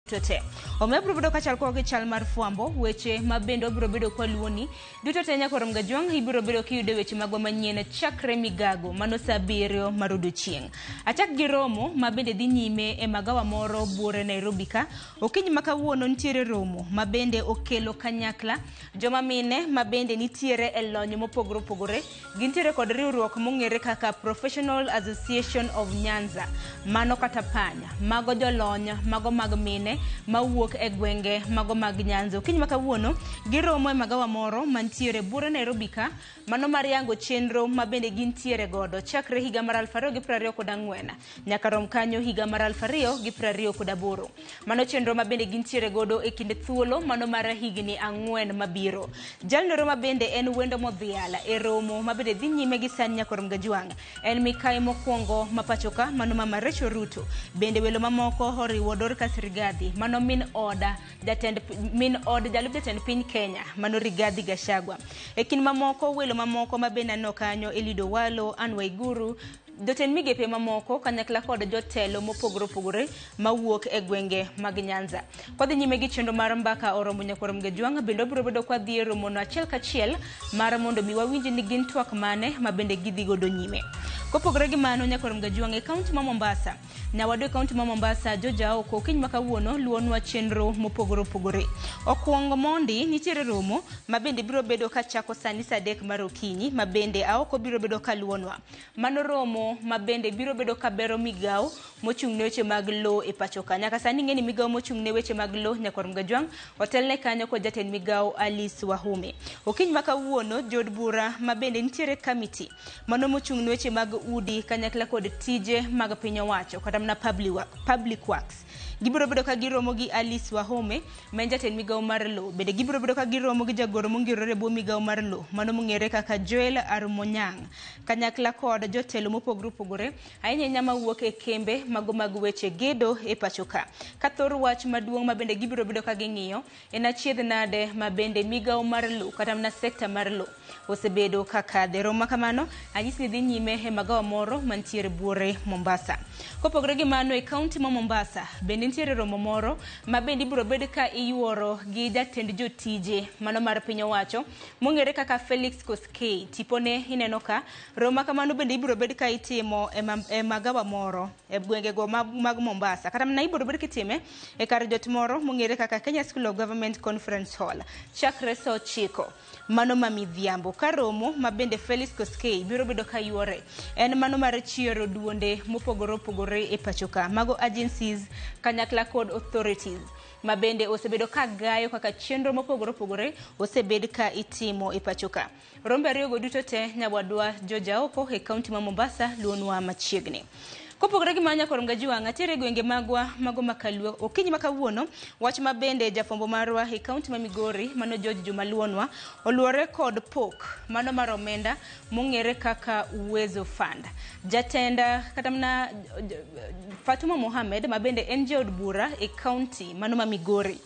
Duto te. Omiyo wabiro bedo ka chal kowa gi chal mar fwambo, weche ma bende wabiro bedo kwa luwoni. Duto te nyaka orom gajwang' ibiro bedo kiyudo weche magwa manyien chakre migago mano saa abiriyo mar odiochieng'. Achak gi romo ma bende dhi nyime e magawa moro buore Nairobi ka. Okinyi ma kawuono nitiere romo ma bende okelo kanyakla joma mine ma bende nitiere e lony mopogore opogore. Gintiere kod riwruok mong'ere kaka Professional Association of Nyanza, mano kata panya, mago jolony mago mag mine mawuok e gwenge mago mag Nyanza. Okinyi ma kawuono giromo e magawa moro mantiere buore Nairobi ka, mano mar yango chenro ma bende gintiere godo chakre higa mar 2024 nyaka rom kanyo higa mar 2028. Mano chenro ma bende gintiere godo e kind thuolo mano mar higni ang'wen mabiro. Jalnoro ma bende en wendo modhial e romo ma bende dhi nyime gi sani nyaka rom gajwang' en mikayi mokwongo ma pachoka mano mama Rachel Ruto. Bende welo mamoko oriwo Dorcas Rigathi mano min oda jatend min od jalup jatend piny Kenya mano Rigathi Gachagua. E kind mamoko welo mamoko ma bende aneno kanyo Eliud Owalo, Anne Waiguru, Jotend migepe mamoko kanyakla kod jotelo mopogore opogore mawuok e gwenge mag Nyanza. Kwadhi nyime gi chenro mar mbaka oromo nyakwar Mgajwang' bende wabiro bedo kwadhi e romono achiel kachiel mar mondo mi wawinj ni gin twak mane ma bende gidhi godo nyime. Kopogore gi mano nyakwar Mgajwang' e kaunti ma Mombasa, nyawadu e kaunti ma Mombasa George Aoko okinyi ma kawuono luwonwa chenro mopogore opogore. Okwongo mondi nitiere romo ma bende biro bedo kachako sani saa adek mar okinyi ma bende Aoko biro bedo kaluwonwa. Mano romo ma bende biro bedo ka bero migawo mochung' ne weche mag lowo e pacho ka. Nyaka sani ing'e ni migawo mochung' ne weche mag lowo Nyakwar Mgajwang' otelne kanyo kod jatend migawo Alice Wahome. Okinyi ma kawuono jood bura ma bende nitiere kamiti mano mochung' ne weche mag udi kanyakla kod tije mag piny owacho kata mana public works. Gibiro bedo ka giromo gi Alice Wahome ma en jatend migawo mar lowo. Bende gibiro bedo ka giromo gi jagoro mongirore e bwo migawo mar lowo mano mong'ere kaka Joel Arumonyang' kanyakla kod jotelo mopogore opogore ahinya ahinya mawuok e kembe mago mag weche gedo e pacho ka. Ka thor wach maduong' ma bende gibiro bedo ka ging'iyo en achiedh nade ma bende migawo mar lowo kata mana sekta mar lowo osebedo ka kadhe. Romo ma kamano anyisi ni dhi nyime e magawa moro mantiere buore Mombasa. Kopogore gi mano e kaunti ma Mombasa bende nitiere romo moro ma bende ibiro bed ka iyuoro gi jatend jotije mano mar piny owacho mong'ere kaka Felix Koskei. Tipone ineno ka romo ma kamano bende ibiro bed ka itimo e magawa moro e gwengego mag Mombasa. Kata mana ibiro bed kitime e kar jot moro mong'ere kaka Kenya School of Government Conference Hall chakre saa ochiko mano ma midhiambo. Ka romo ma bende Felix Koskei biro bedo ka yuore en mano mar chiero duonde mopogore opogore e pacho ka. Mago agencies kanyakla kod authorities ma bende osebedo ka gayo kaka chenro mopogore opogore osebed ka itimo e pacho ka. Rombe ariyogo duto te nyawadwa George Aoko e kaunti ma Mombasa luonwa machiegni. Kopogore gi mano nyakwar Mgajuang', atiere e gwenge magwa mago ma Kaluo. Okinyi ma kawuono, wach ma bende jafwambo marwa e kaunti ma Migori mano George Juma luonwa oluwore kod pok mano mar omenda mong'ere kaka Uwezo Fund. Jatend kata mana Fatuma Mohamed ma bende en jaod bura e kaunti mano ma Migori.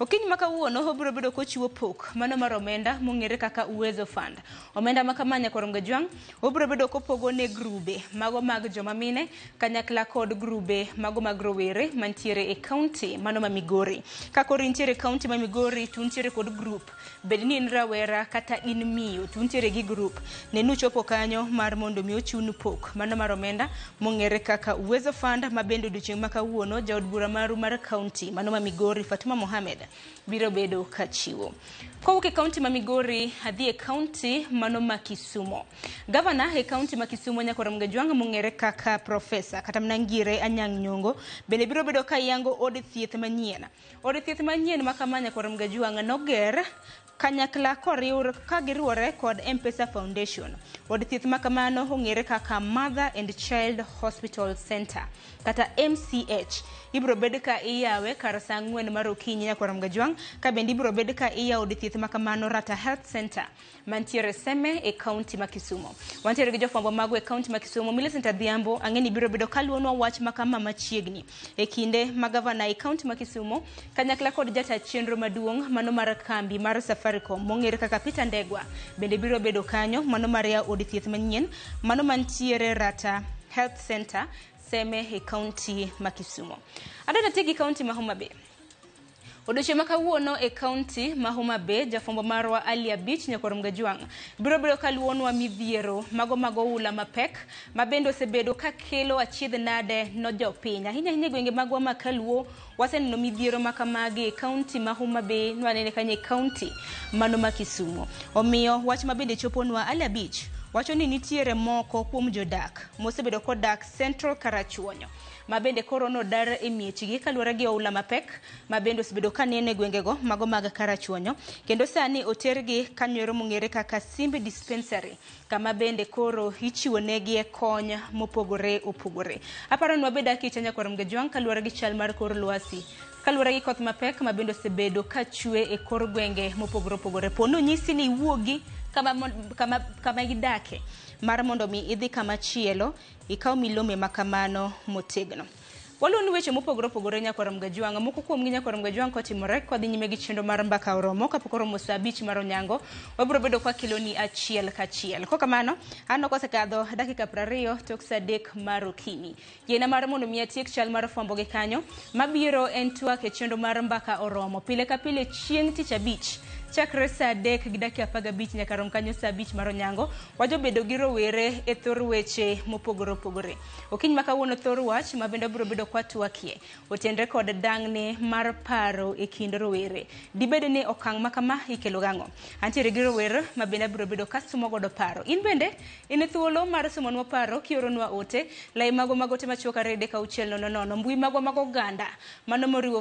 Okinyi ma kawuono obiro bedo kochiwo pok mano mar omenda mong'ere kaka Uwezo Fund. Omenda ma kama nyakwar Mgajwang' obiro bedo kopogo ne grube mago mag joma mine kanyakla kod grube mago mag rowere mantiere e kaunti mano ma Migori. Ka koro intiere e kaunti ma Migori to untiere kod grup, bed ni in rawera kata in miyo to untiere gi grup, ne nuchopo kanyo mar mondo mi ochiwnu pok mano mar omenda mong'ere kaka Uwezo Fund ma bende odiochieng' ma kawuono jaod bura maru mar kaunti mano ma Migori Fatuma Mohamed biro bedo ka chiwo. Kowuok e kaunti ma Migori adhi e kaunti mano ma Kisumo. Gavana e kaunti ma Kisumo Nyakwar Mgajwang' mong'ere kaka Profesa kata mana Ngire Anyang' Nyong'o bende biro bedo ka yango od thieth manyien. Od thieth manyien ma kama Nyakwar Mgajwang' noger kanyakla koriw ka giriwore kod M-Pesa Foundation. Od thieth ma kamano ong'ere kaka Mother and Child Hospital Center kata MCH. Ibiro bed ka iyawe kar saa ang'wen mar okinyi Nyakwar Mgajwang' ka bende ibiro bed ka iyawo od thieth ma kamano Rata Health Center mantiere Seme e kaunti ma Kisumo. Wantiere gi jofwambo magwa e kaunti ma Kisumo. Millicent Adhiambo ang'e ni biro bedo kaluwonwa wach ma kama machiegni e kinde ma gavana e kaunti ma Kisumo kanyakla kod jata chenro maduong' mano mar kambi mar Safaricom mong'ere kaka Peter Ndegwa bende biro bedo kanyo mano mar yawo od thieth manyien mano mantiere Rata Health Center Seme e kaunti ma Kisumo. Adwa natie gi kaunti ma Homa Bay. Odiochieng' ma kawuono e kaunti ma Homa Bay, jafwambo marwa Ali Abich Nyakwar Mgajwang' biro bedo kaluwonwa midhiero mago mag oula mapek ma bende osebedo kakelo achiedh nade no jopiny. Ahinya ahinya e gwenge magwa ma kaluo waseneno midhiero ma kamagi e kaunti ma Homa Bay, nwanene kanyo e kaunti mano ma Kisumu. Omiyo wach ma bende choponwa Ali Abich wacho ni nitiere moko kuom jodak mosebedo kodak Central Karachuonyo ma bende koro nodar e miechgi kaluwore gi oula mapek ma bende osebedo kaneno e gwengego mago mag Karachuonyo, kendo sani otergi kanyoero mong'ere kaka Simbi Dispensary kama bende koro ichiwo negi kony mopogore opogore. Aparo ni wabed akicha Nyakwar Mgajwang' kaluwore gi chal mar kor lwasi, kaluwore gi koth mapek ma bende osebedo kachwe e kor gwenge mopogore opogore. Po nonyisi ni iwuogi kama idake mar mondo mi idhi kama chielo, ikaw milome ma kamano motegno. Waluwo weche mopogore opogore Nyakwar Mgajwang'. Moko kuomgi Nyakwar Mgajwang' kotimore kwadhi nyime gi chenro mar mbaka oromo kapok oromo saa 5 mar onyango, wabiro bedo kwakeloni achiel kachiel. Kokamano, an kosekadho dakika 20 tok saa 3 mar okinyi. Yiena mar mondo mi atiek chal mar fwambo gi kanyo, mabiro en twak e chenro mar mbaka oromo. Pile ka pile chieng' tich abich, chakre saa 3 gi dakika 15 nyaka rom kanyo saa 5 mar onyango, wajobedo gi rowere e thor weche mopogore opogore. Okinyi ma kawuono thor wach ma bende wabiro bedo kwatwakie otenre kod dang'ni mar paro e kind rowere. Dibed ni okang' ma kama ikelo gang'o? Antiere gi rowere ma bende abiro bedo kasumo godo paro. In bende in e thuolo mar sumonwa paro kioronwa ote, lai mago mag ote machuok 2 3 6 0 0, mbui magwa mag oganda mano moriwo